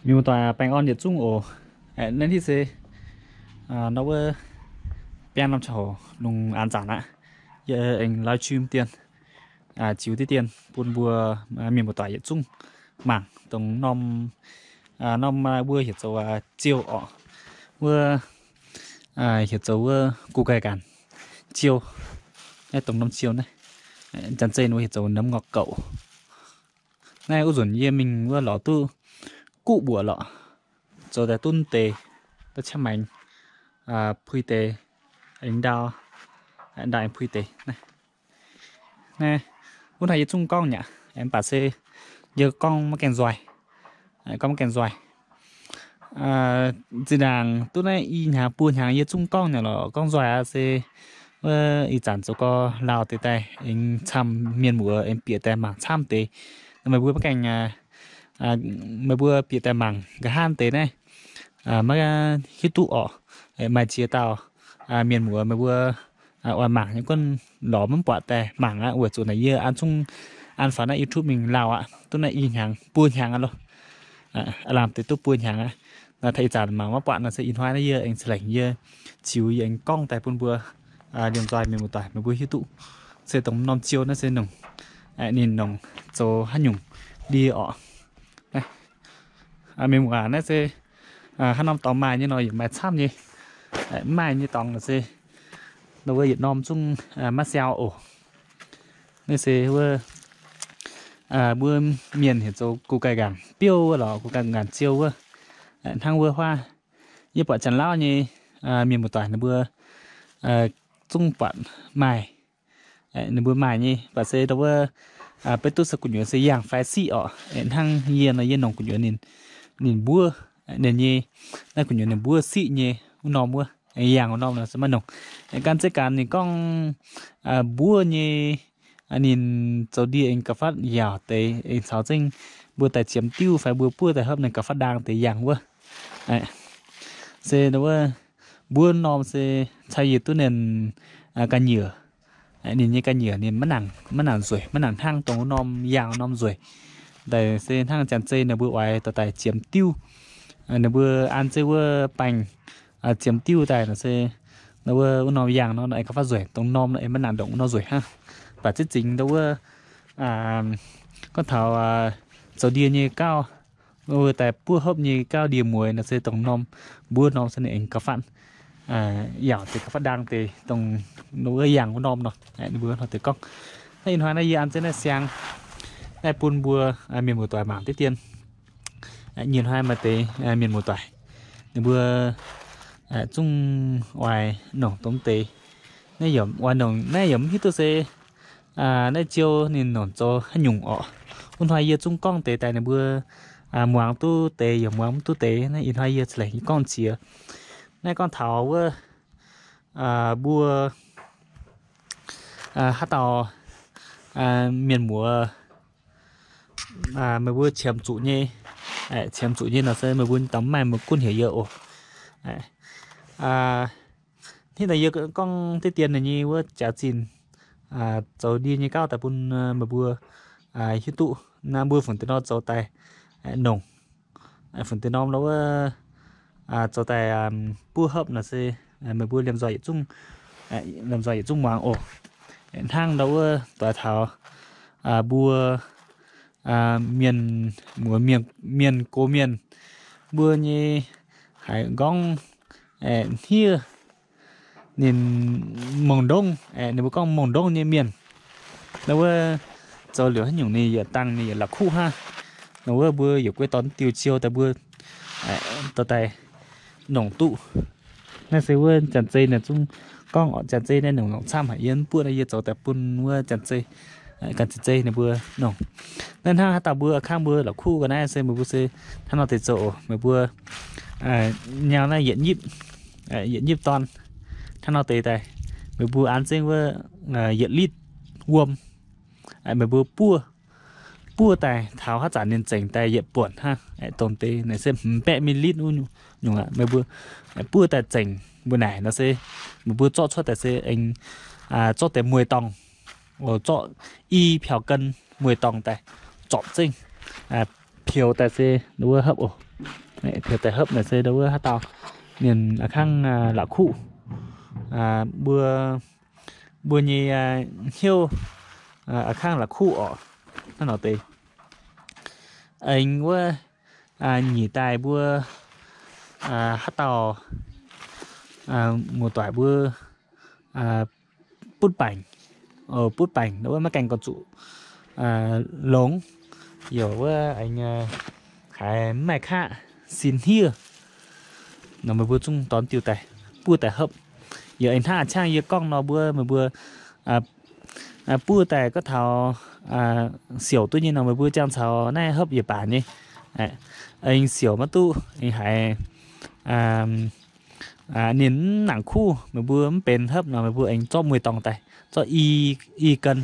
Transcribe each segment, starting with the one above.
Mienh muoz-doic baengh orn yietc zungv oc. Naaiv hitv se nor wuov biaa norm ziangh hoc lungh aanx zanc aqv. Yie aengx live stream dien, ziux diqv dien bun mbuo mienh muoz-doic yietc zungv mangc dongh norm, norm wuov heuc zoux ziouh orqc. Wuov heuc zoux wuov gu gai nqanc ziouh. Naaiv dongh norm ziouh naaiv, janx-zei wuov heuc zoux nấm ngọt cậu. Naaiv wuov nzunc yie mingh wuov lorz duqv guv mbuoqc lorqc, zoux daaih dunv deix, da'ciangv maengx puix deix, aengx ndau, ndau aengx puix deix. Naaiv, wuov hnoi yie zungv gorngv nyei aqv, mv baac se yie gorngv maiv gaengh nzoih, gorngv maiv gaengh nzoih. Zinh ndaangc duqv naaiv i hnyangx buo hnyangx yie zungv gorngv nyei lorqc, gorngv nzoih aqv se wuov ih zanc zoux gorx lauh deix daaih aengx camv mienh muoz aengx bieqc daaih mangc camv deix. Meih mbuo maiv gaengh, meih mbuo bieqc daaih mangc nqa'haav deix naaiv maiv hiuv duqv orqc. Maaih ziex dauh mienh muoz meih mbuo oix mangc nyei gunv lorz maiv buatc daaih mangc aqv. Weic zuqc naaic yie an zungv an faaux naaiv YouTube mingh lauh aqv, duqv naaiv i hnyangx buo hnyangx aqv loh. Aav lamh deix duqv buo hnyangx aqv. Naaiv taux ih zanc mangc maiv buatc nor se ih hnoi naaiv yie aengx ca'lengc yie ziux yie aengx gorngv daaih bun mbuo liemh nzoih mienh muoz-doic meih mbuo hiuv duqv se dongh norm ziouh naaiv se nongc, ninh nongc zoux haaix nyungc ndie orqc. Mienh muoz aac, naaiv se haaix norm dorngx maaih nyei nor yaac maaih camv nyei. Mv maaih nyei dorngx se nor wuov yietc norm zungv maiv siau oc. Naaiv se wuov mbuo mienh heuc zoux gu gai nqanc biouv wuov lorqc, gu gai nqanc ziouh wuov, hnangv wuov huaav. Yie buatc Janx-Lauv nyei mienh muoz-doic ninh mbuo zungv buatc maaih, ninh mbuo maaih nyei, mv baac se ndau wuov beiv duqv se gu'nyuoz se yangh fai siqv orqc. Hnangv yie nor yie nongc gu'nyuoz ninh, ninh mbuov, ninh nyei, naaiv gu'nyuoz ninh mbuov siqv nyei wuov norm wuov, yangh wuov norm nor se maiv nongc. Gan zeiv gaax ninh gorngv mbuov nyei, ninh zoux ndie aengx gauh fatv yaauc deix, aengx caux zengv mbuo daaih ziemx diuv fai mbuo buov daaih hopv ninh gauh fatv ndaang deix yangh wuov. Se ndau wuov mbuov norm se cai yie duqv ninh ga'nyiec, ninh nyei ga'nyiec ninh maiv nangc, maiv nangc nzueic, maiv nangc hnangv dongh wuov norm yangh wuov norm nzueic. Daaih se hnangv Janx-Zei ninh mbuo oix dorh daaih ziemx diuv, ninh mbuo an zeiv wuov baengh ziemx diuv daaih nor se, ndau wuov wuov norm yangh nor aengx gauh fatv nzueic, dongh norm nor aengx maiv nangc ndongc wuov norm nzueic hnangv. Mv baac ziex zingx ndau wuov gorngv taux zoux ndie nyei gauv, wuov daaih buov hopv nyei gauv ndie mueiz nor se dongh norm, mbuov norm se ninh aengx gauh fatv yaauc deix, gauh fatv ndaang deix dongh wuov yangh wuov norm nor. Ninh mbuo hnoi deix gorngv. Naaiv ih hnoi naaiv yie an zengv naaiv siang naaiv bun mbuo mienh muoz-doic mangc diqv dien. Nyie hnoi maaih deix mienh muoz-doic ninh mbuo zungv oix nongc dongh deix. Naaiv yaac oix nongc, naaiv yaac mv hiuv duqv se naaiv ziouh ninh nongc zoux haaix nyungc orqc. Wuov hnoi yie zungv gorngv deix daaih ninh mbuo muangx duqv deix yaac muangx mv duqv deix. Naaiv ih hnoi yie ca'lengc gorngv jiex. Naaiv gorngv taux wuov mbuo haaix dauh mienh muoz meih mbuo qiemx zuqc nyei, qiemx zuqc nyei nor se meih mbuo dangh mv maaih meih gunv heuc yie oc. Hnangv naaiv yie gorngv diqv dien ninh nyei wuov jaax zinh zoux ndie nyei gauv daaih bun meih mbuo hiuv duqv naaiv mbuo fungc deix nor zoux daaih nongc, fungc deix norm nor wuov zoux daaih buov hopv nor se meih mbuo liemh nzoih yietc zungv, liemh nzoih yietc zungv muangx oc. Hnangv ndau wuov doix taux mbuo mienh, mienh gox mienh, mbuo nyei haiz nqorngv hniev ninh mongh ndongv, ninh mbuo gorngv mongh ndongv nyei mienh. Ndau wuov zoux liuz haaix nyungc ninh yietc dangh ninh yietc la'kuqv hnangv. Ndau wuov mbuo yietc guei dorh diuh ziouh daaih mbuo dorh daaih nongc duqv. Naaiv se wuov Janx-Zei naaiv zungv gorngv oc. Janx-Zei naaiv nongc longc camv haic, yie mv buoqv naaiv yie zoux daaih bun wuov Janx-Zei, Janx-Zei ninh mbuo nongc. Naaiv hnangv haaix dauh mbuo kangv mbuo la'kuqv ga'naaiv se meih mbuo se hnangv nor deix zoux oc. Meih mbuo nyau naaiv yietc nyipv, yietc nyipv dorn hnangv nor deix daaih, meih mbuo an zengv wuov yietc litv wuom. Meih mbuo buov, buov daaih taux haaix zanc ninh zengc daaih yietc buonc hnangv. Dongh deix naaic se hmz baeqv mililitv wuov nyungc aqv. Meih mbuo buov daaih zengc mbuo naaic nor se meih mbuo zorqv cuotv daaih se aengx zorqv deix mueiz-dorngh, zorqv i piaux gen mueiz-dorngh daaih zorpc zengv, pieux daaih se wuov hopv oc. Pioux daaih hopv naaic se ndau wuov haaix dauh mienh a'kangv la'kuqv, mbuo, mbuo nyei hnyouv a'kangv la'kuqv orqc. Naaiv nor deix aengx wuov nyic daaih mbuo haaix dauh muoz-doic mbuo butv baengc, butv baengc ndau wuov maiv gaengh gorngv zuqc longx, youc wuov aengx haiz mv maaih kaqv sin hniev nor, meih mbuo zungv dorh diuh daaih buov daaih hopv. Youc aengx hnangv a'ciangv yie gorngv nor mbuo, meih mbuo buov daaih gorngv taux siouc duqv nyei nor, meih mbuo jangx caux naaiv hopv yietc baac nyei. Aengx siouc maiv duqv, aengx haiz ninh mv nangc kuv, meih mbuo mv benx hopv nor, meih mbuo aengx zorqv mueiz-dorngh daaih, zorqv i, i ganh,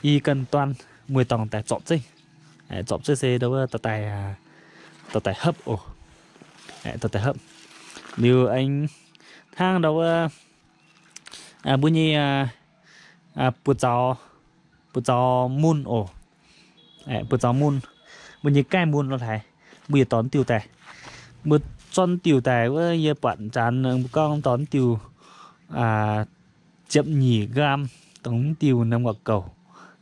i ganh duan mueiz-dorngh daaih zorpc zeiv. Zorpc zeiv se ndau wuov dorh daaih, dorh daaih hopv oc. Dorh daaih hopv. Liuz aengx hnangv ndau wuov mbuo nyei buoz-zaux, buoz-zaux mun oc. Buoz-zaux mun, mbuo nyei gaih mun lo haaix, mbuo yietc dorh diuh daaih. Mbuo zorqv diuh daaih wuov, yie buatc nzaanx mbuo gorngv dorh diuh ziepc nyeic nqaam dongh diuh norm gu'nguaaz-goux,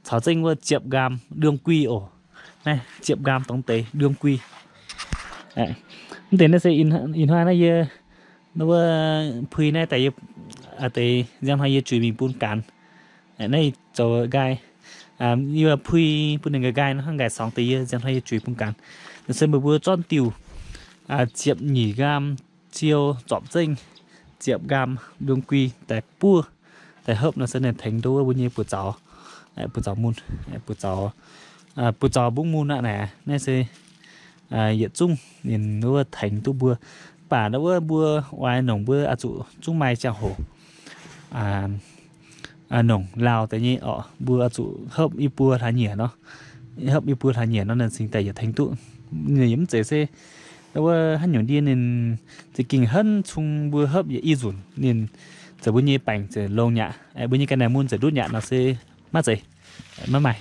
caux zengv wuov ziepc nqaam đương quy oc. Naaiv ziepc nqaam dongh deix đương quy. Mv deix naaiv se ih hnoi naaiv yie, wuov pui naaiv daaih yie, deix nziang hnoi yie juix mingh bun gaanx. Naaiv zoux nqaai, yie pui bun ninh nqaai nqaai nor, hnangv nqaai sorngx deix yie nziang hnoi yie juix bun gaanx. Naaiv se meih mbuo zorqv diuh ziepc nyeic nqaam ziou zorpc zengv ziepc nqaam đương quy daaih buov daaih hopv nor se ninh tengx duqv wuov mbuo nyei buoz-zaux, buoz-zaux mun, buoz-zaux, buoz-zaux mbungv mun aqv naaic. Naaiv se yietc zungv ninh wuov tengx duqv mbuo. Mv baac ndau wuov mbuo oix nongc mbuo oix zuqc zungv maaih ziangh hoc nongc lauh deix nyei orqc, mbuo oix zuqc hopv i buo hlaax nyieqc nor. Hopv i buo hlaax nyieqc nor ninh cingx daaih yietc tengx duqv. Ninh yaac mv zeiz se ndau wuov haaix nyungc ndie ninh za'gengh henv cung mbuo hopv yietc i nzunc ninh ziouc mbuo nyei baengc ziouc longx nyaqc, mbuo nyei ga'naaiv mun ziouc ndutv nyaqc nor se maiv zeiz, maiv maaih.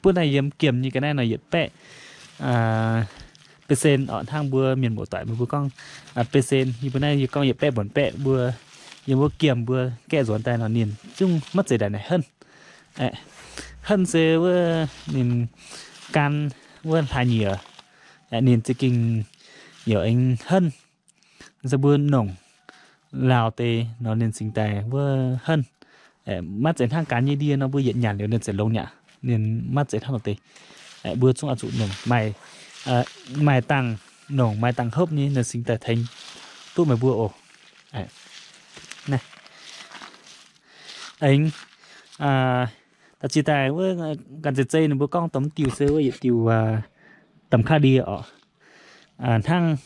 Buov naaiv yiem giemh nyei ga'naaiv nor yietc baeqv besen orqc, hnangv mbuo mienh muoz-doic mbuo gorngv besen, yie mbuo naaiv yie gorngv yietc baeqv mbuonx baeqv mbuo, yiem wuov giemh mbuo gaeqv nzuonx daaih nor ninh zungv maiv zeiz ndaaih naaic henv. Henv se wuov ninh gan wuov hlaax nyieqc, ninh za'gengh youc aengx henv. Se mbuo nongc lauh deix nor ninh cingx daaih wuov henv. Maiv zeiz hnangv gan nyei ndie nor mbuo yietc nyanc liuz ninh ziouc longx nyaqc, ninh maiv zeiz hnangv nor deix. Mbuo zungv oix zuqc nongc maaih, maaih dangh nongc maaih dangh hopv nyei ninh cingx daaih tengx duqv meih mbuo oc. Aengx da'ziex daaih wuov ganh zeiz zei ninh mbuo gorngv dongh diuh se wuov yietc diuh damh kaav ndie orqc. Hnangv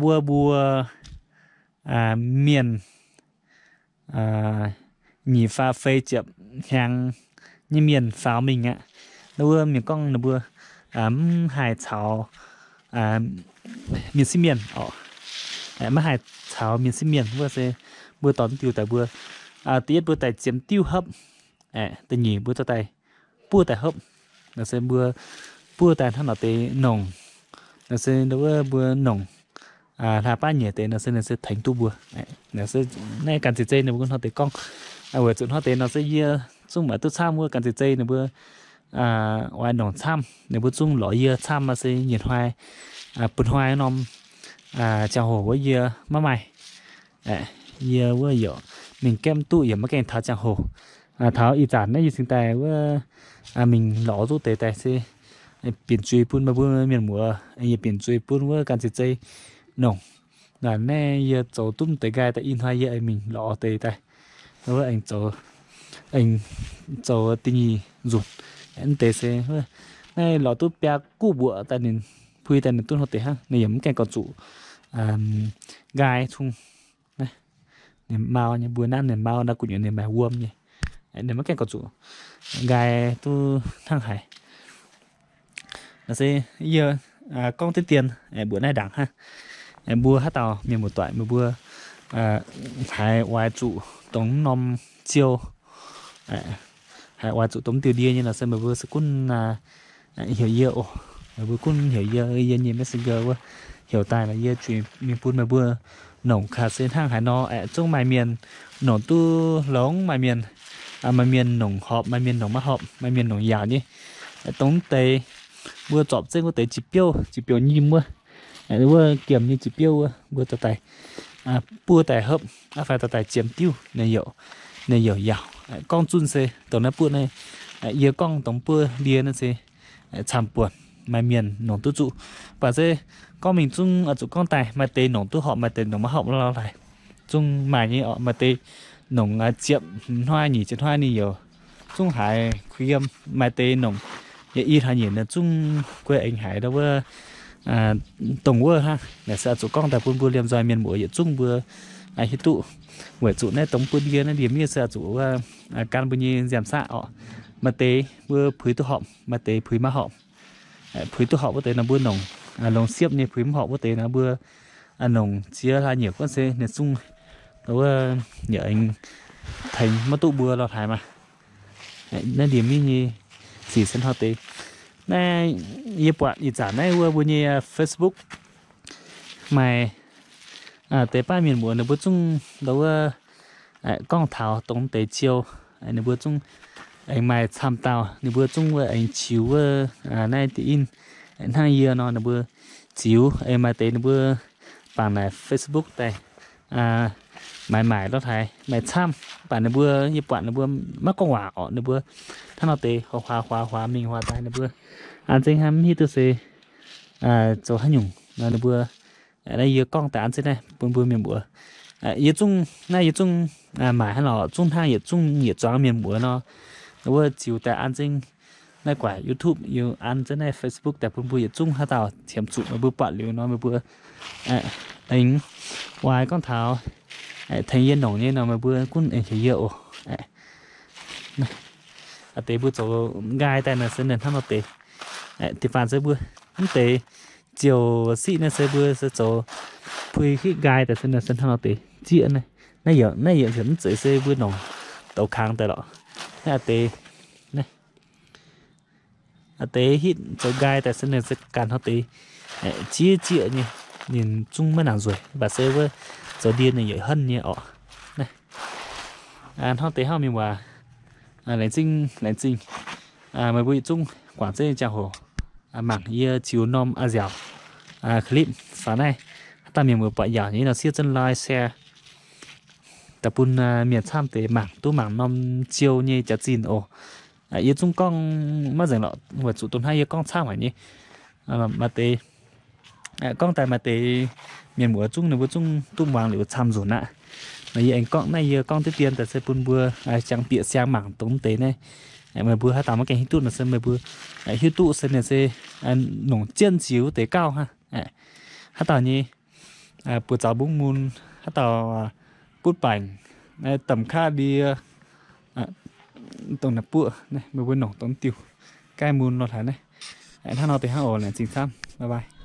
wuov mbuo mienh nyic faam feix ziepc hnyangx nyei mienh faaux mingh aqv. Wuov mienh gorngv ninh mbuo mv haih caux mienh sieqv mienh orqc, maiv haih caux mienh sieqv mienh. Wuov se mbuo dorh diuh daaih mbuo, da'yietv mbuo daaih ziemx diuh hopv, da'nyeic mbuo dorh daaih buov daaih hopv. Nor se mbuo buov daaih hnangv nor deix nongc, nor se wuov mbuo nongc hlaax baav nyieqc deix nor se ninh se tengx duqv mbuo. Naaiv ganh zeiz zei ninh mbuo hnoi deix gorngv, weic zuqc hnoi deix nor se yie zungv maiv duqv camv. Wuov ganh zeiz zei ninh mbuo oix nongc camv, ninh mbuo zungv lorz yie camv nor se nyei hnoi, bun hnoi norm ziangh hoc wuov yie maiv maaih. Yie wuov youc mingh gaeqv duqv yaac maiv gaengh taux ziangh hoc. Taux ih zanc naaiv yie cingx daaih wuov mingh lorz duqv deix daaih se binc zuiz bun meih mbuo mienh muoz, yie binc zuiz bun wuov ganh zeiz zei nongc. Naaiv yie zoux duqv deix nqaai daaih ih hnoi yie aengx mingh lorz deix daaih. Wuov aengx zoux, aengx zoux da'nyeic nzunc. Mv deix se naaiv lorz duqv biaa guv mbuoqc daaih ninh pui daaih ninh duqv hnoi deix hnangv, ninh yaac mv gaengh gorngv zuqc nqaai cung. Ninh mau nyei, mbuo nanv ninh mau naaiv gu'nyuoz ninh maaih wuom nyei. Ninh maiv gaengh gorngv zuqc nqaai duqv hnangv haaix. Naaiv se yie gorngv deix dien mbuoqc naaiv ndaangc hnangv. Mbuo haaix dauh mienh muoz-doic meih mbuo haiz oix zuqc dongh norm ziou, haiz oix zuqc dongh diuh ndie nyei nor se meih mbuo se gunv heuc yie oc. Meih mbuo gunv heuc yie, yie nyei Messenger wuov heuc daaih, yie juix mingh bun meih mbuo nongc gaax se hnangv haaix nor aeqv, zungv maaih mienh nongc duqv longx, maaih mienh, maaih mienh nongc horpc, maaih mienh nongc maiv horpc, maaih mienh nongc yaauc nyei. Dongh deix mbuo zorpc zengv wuov deix jiex biouv, jiex biouv nyim wuov, wuov giemh nyei jiex biouv wuov, mbuo dorh daaih buov daaih hopv, fai dorh daaih ziemx diuv, ninh youc yaauc. Gorngv zunh se dongh naaiv buoqv naaiv, yie gorngv dongh buoqv ndie naaiv se camv-buonc, maaih mienh nongc duqv zuqc. Baac se gorngv mingh zungv oix zuqc gorngv daaih, maaih deix nongc duqv horpc, maaih deix nongc maiv horpc lorh haic. Zungv maaih nyei oc, maaih deix nongc ziepc hnoi nyic ziepc hnoi ninh youc zungv haiz kuh yiem, maaih deix nongc yietc i hlaax nyieqc ninh zungv guei aengx haiz ndau wuov, dongh wuov hnangv. Naaic se oix zuqc gorngv daaih bun mbuo liemh nzoih mienh muoz yietc zungv mbuo hiuv duqv. Weic zuqc naaiv dongh buoqv ndie naaiv ndie-miev se oix zuqc wuov gan mbuo nyei nziaamv-saqv oc. Maaih deix mbuo puix duqv horpc, maaih deix puix maiv horpc. Puix duqv horpc wuov deix nor mbuo nongc longx siepv nyei, puix mv horpc wuov deix nor mbuo nongc ziex hlaax nyieqc guonv se ninh zungv wuov yaac aengx tengx maiv duqv mbuo lorh haic maah. Naaiv ndie-miev nyei sic se hnangv deix. Naaiv yie buatc ih zanc naaiv wuov mbuo nyei Facebook maaih deix baav mienh muoz ninh mbuo zungv ndau wuov gorngv taux dongh deix ziou, ninh mbuo zungv aengx maaih camv dauh ninh mbuo zungv wuov aengx ziux wuov naaiv deix in hnangv yie nor ninh mbuo ziux. Aengx maaih deix ninh mbuo bangc naaic Facebook daaih maaiz maaic lorh haic, maaih camv, mv baac ninh mbuo, yie buatc ninh mbuo maiv gorngv waac orqc. Ninh mbuo hnangv nor deix huaax huaax huaax mingh huaax daaih, ninh mbuo an zengv hnangv mv hiuv duqv se zoux haaix nyungc nor ninh mbuo. Naaiv yie gorngv daaih an zengv naaiv bun mbuo mienh muoz. Yie zungv, naaiv yie zungv maaic hnangv lorqc, zungv hnangv yietc zungv yietc zuangx mienh muoz nor, wuov ziux daaih an zengv naaiv guaaic YouTube, yie an zengv naaiv Facebook daaih bun mbuo yietc zungv haaix dauh qiemx zuqc meih mbuo buatc liuz nor meih mbuo aengx oix gorngv taux tengx yie nongc nyei nor meih mbuo gunv aengx heuc yie oc. Aa deix mbuo zoux nqaai daaih naaiv se naaiv hnangv nor deix. Da'faanh se mbuo mv deix ziouc siqv naaiv se mbuo se zoux puix hitv nqaai daaih se naaiv se hnangv nor deix zieqv naaiv. Naaiv yaac, naaiv yaac mv zeiz se mbuo nongc douz kangx daaih lorqc. Naaiv aa deix, naaiv aa deix hitv zoux nqaai daaih se naaiv se ganh hnangv deix zieqv zieqv nyei, ninh zungv maiv nangc nzueic, mv baac se wuov zoux ndie ninh yaac henv nyei orqc. Naaiv hnangv deix hnangv mienh waac. Laengz zingh, laengz zingh meih mbuo yietc zungv guangc zengv ziangh hoc mangc yie ziux norm a'nziaauc clip faaux naaiv. Haaix dauh mienh muoz buatc yaauc nyei nor siev zunv like share daaih bun mienh camv deix mangc duqv mangc norm ziou nyei jaax-zinh oc. Yie zungv gorngv maiv nzengc lorqc, weic zuqc dongh hnangv yie gorngv camv haic nyei. Maaih deix gorngv daaih maaih deix mienh muoz zungv ninh mbuo zungv duqv muangx liuz camv nzunc aqv. Naaiv yie aengx gorngv, naaiv yie gorngv diqv dien daaih se bun mbuo siang bieqc siang mangc dongh deix naaiv. Meih mbuo haaix dauh maiv gaengh hiuv duqv nor se meih mbuo hiuv duqv se naaiv se nongc jienv ziux deix gauh hnangv. Haaix dauh nyei buoz zaux mbungv mun, haaix dauh butv baengc, domh kaav ndie, dongh naaiv buoqv, meih mbuo nongc dongh diuh gaih mun lorh haaix naaiv. Hnangv nor deix hnangv oc, laengz zingh camv, bye bye.